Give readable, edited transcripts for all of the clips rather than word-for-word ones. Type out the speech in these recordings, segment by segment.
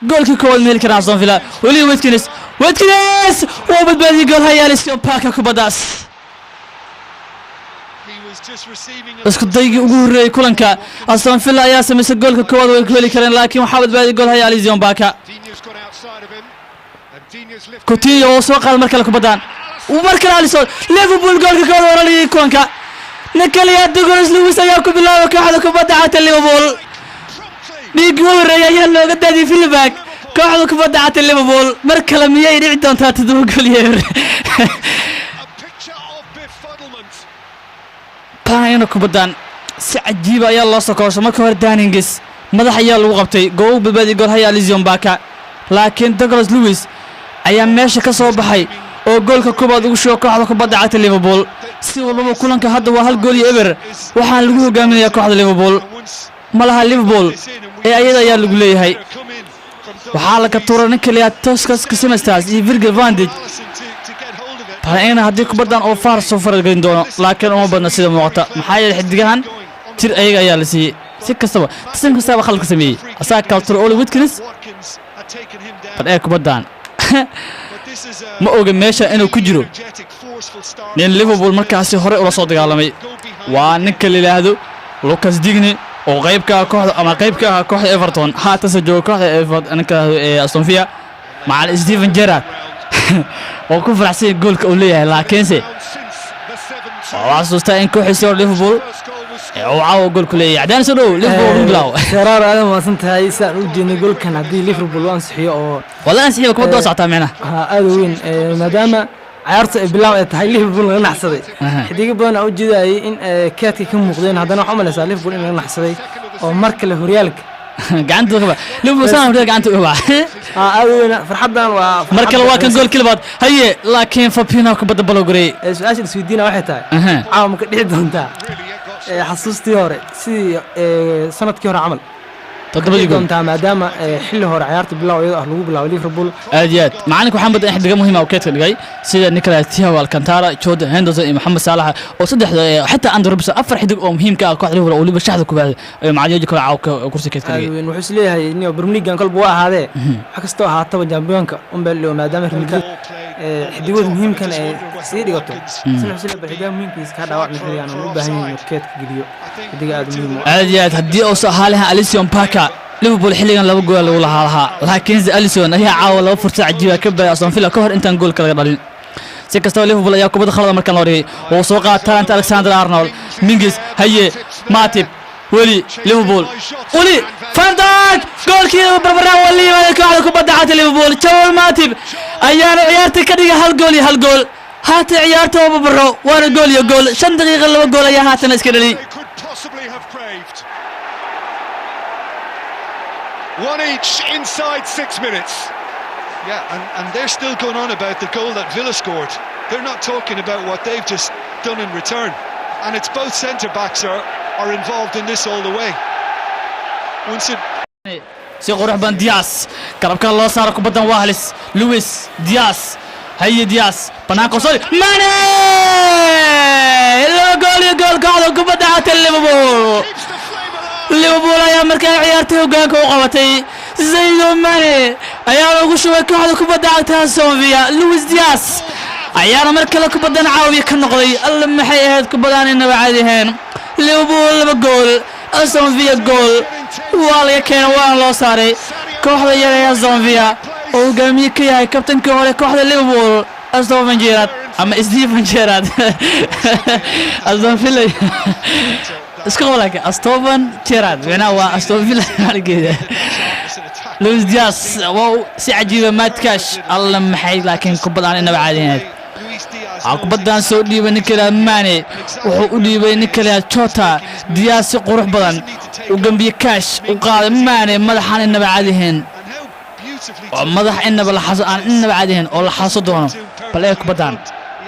Goolkii koowaad ma heli karaa Aston Villa? Weli Watkins, Watkins wuu badbaadiyey goolhaya Alisson Becker kubaddaas. He was just receiving a Isku daygii ugu horreeyey kulanka, Aston Villa ayaa samaysay goolka koowaad. Way ku heli kareen, laakiin waxaa badbaadiyey goolhaya Alisson Becker. Digne's got outside of him. And Digne's lifted. Coutinho oo soo qaaday mar kale kubaddan, mar kale Alisson. Liverpool goolka koowaad oo dhaliyay kulanka. Nicolas Douglas Luiz ayaa ku bilaabay kooxda kubadda cagta Liverpool. Promptly. Dhiiggii u horreeyay ayaa looga daadiyey Villa Park kooxda kubadda cagta Liverpool. Mar kale miyay dhici doontaa 7 gool iyo 0? A picture of befuddlement. Baanayana kubaddan si cajiiba ayaa loo soo koosho. Marka hore Danny Ings madax ayaa lagu qabtay, goo u badbaadiyey goolhaya Alisson Becker, laakiin Douglas Luiz ayaa meesha ka soo baxay oo goolka koowaad ugu shuba kooxda kubadda cagta Liverpool. Si walbaba kulanka hadda waa 1 gool iyo 0, waxaana lagu hogaaminayaa kooxda Liverpool. And once Ma laha Liverpool ee ayada ayaa lagu leeyahay. come in from Waxaa laga tuuray ninka liyaa Kostas Tzimikas iyo Virgil van Dijk. Alisson to get hold of it. Balina haddii kubaddan oo VAR soo faragelin doono, laakiin uma badna sida muuqata, maxaa yeelay xidigahan jir ayaga ayaa la siiyey. Si kastaba, Tzimikas khalad ka sameeyey, asaga kala turay Oli Watkins. Watkins had taken him down. Bal ee kubaddan But this is a ma oga meesha inuu ku jiro energetic, forceful start. nin Liverpool markaasi hore ula soo dagaalamay. Go behind. Waa ninka la yidhaahdo Lucas Digne oo qayb ka ah kooxda ama qayb ka ah kooxda Everton, haatanse jooga kooxda Everton, ninka ee Aston Villa. Macallin Steven Gerrard oo ku faraxsan yahay goolka uu leeyahay, laakiinse Since the 7-2. waa xasuustaa in kooxiisii hore Liverpool First goal was ee uu caawa gool ku leeyahay. Cadaan soo dhow, Liverpool ugu bilaw. Seraar, aad mahadsan tahay. Sidaan u jeednay, goolkan haddii Liverpool u ansixiyo oo Wala ansixiyo, kubadda waa socotaa micnaha. Ha, aad u weyn, maadaama ciyaarta ay bilaab ay tahay, Liverpool laga naxsaday. Xidigo badan aan u jeedayay in keedka ka muuqdeen, haddana waxaa u malaysaa Liverpool in laga naxsaday oo mar kale horyaalka gacanta uga Liverpool saan horyaal gacanta uga bax. Ha, aad u weyn farxaddan waa. Mar kale waa kan goolkii labaad haye, laakiin Fabinho kubadda balow gareeyay. Su-aasha isweydiina waxay tahay, caawa ma ka dhici doontaa xasuustii hore, sidii sanadkii hore camal Toddobadii dhici gool doontaa, maadaama xilli hore ciyaarta bilow iyadoo ah lagu bilaabay Liverpool? Aad iyo aad. Macalinka waxaa moodaa in xidiga muhiima uu keedka dhigay, sida Nicolas Thiago Alcantara, Jordan Henderson iyo Mohamed Salah, oo saddexda xitaa Andy Robertson, afar xidig oo muhiim ka ah kooxda Liverpool oo weliba shaxda ku baaday ayuu macalin Jurgen Klopp caawa kursi keedka Aad dhigay. weyn. Wuxuu isleeyahay niyo Premier League kolba waa ahaadee, wax kastoo ahaataba championka unbaa loo, maadaama Real Madrid xidigooda muhiimkan ay sii dhigato sina wuxuu isleeyahay bal xidigaha muhiimkiisa ka dhaawacmi xilligan oo u baahan yahay inuu keedka geliyo xidiga aad muhiim u ah. Aad iyo aad. Haddii uusan ahaa lahaa Alisson Becker, Liverpool xilligan laba gool lagu lahaa lahaa, laakiinse Alisson ayaa caawa laba fursad cajiiba ka baday Aston Villa ka hor intaan goolka laga dhalin. Si kastaba, Liverpool ayaa kubadda khalada markan loo dhigay oo soo qaata Trent Alexander Arnold. Mings haye, Matip, weli Liverpool, weli Van Dijk. Goolkii barbaraan waa la yimaaday kooxda kubadda cagta Liverpool. Joel Matip ayaana ciyaarta ka dhigay 1 gool iyo 1 gool. Haatan ciyaarta waa barbaro, waana 1 gool iyo 1. 5 daqiiqa laba gool ayaa haatan iska dhali. They could possibly have craved. One each inside 6 minutes. Yeah, and they're still going on about the goal that Villa scored. They're not talking about what they've just done in return. And it's both centre backs are involved in this all the way. Once it Si qurux badan Diaz garabka loo saaro kubaddan, waa halis. Luis Diaz haye, Diaz banaanka soo Mane, 2 gool iyo gool kooxda kubadda cagta Liverpool. Keeps the flame alive. Liverpool ayaa markaa ciyaartay hoggaanka u qabatay. Sadio Mane ayaa lagu shubay kooxda kubadda cagta Aston Villa. Luis Diaz ayaana mar kale kubaddan caawiya ka noqday. Alle, maxay ahayd kubadaan inaba caadi ahayn! Liverpool laba gool, Aston Villa gool. Waa laga keenay, waana loo saaray kooxda yar ee Aston Villa oo hogaamiye ka yahay kabtankii hore kooxda Liverpool, Steven Gerrard ama Steven Gerrard. Aston Villa isku qabo, laakiin Steven Gerrard micnaha waa Aston Villa macnaheeda. Luis Diaz waa si cajiiba Matt Cash. Alla, maxay laakiin kubadaan inaba caadi ahayd! Waxaa kubaddan soo dhiibay ninka yidhahda Mane, wuxuu u dhiibay ninka yidhahda Jota. Diaz si qurux badan u gambiyey, Cash u qaaday, Mane madaxaan inaba caadi ahayn, oo madax inaba la xaso aan inaba caadi ahayn oo la xaso doono. Bal ee kubaddan.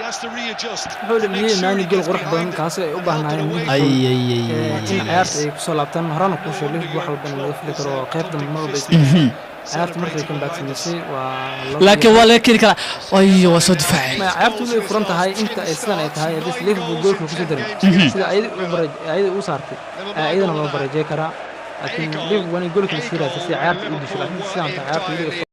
Wuxuu dhamiyey Mane gool qurux badan, kaasi ay u baahnaayeen Liverpool Ay ay ay! In ciyaarta ay kusoo laabtaan. Horena kuu sheegay, Liverpool wax walbana laga fili karo oo qayb dambe mar walba isbedesho. Ciyaarta markay comeback samaysay waa Laakiin waa laga keeni karaa. Ay, waa soo difaacay. Ma ciyaartu weli ay furan tahay inta ay sidan ay tahay. Haddii Liverpool goolka kusoo darin sida ayada u saartay, ayadana loo bareejey karaa. Laakiin Liverpool waa inay gool kale sii raadsa si ciyaarta u disho, laakiin sidaan tahay ciyaarta weliga.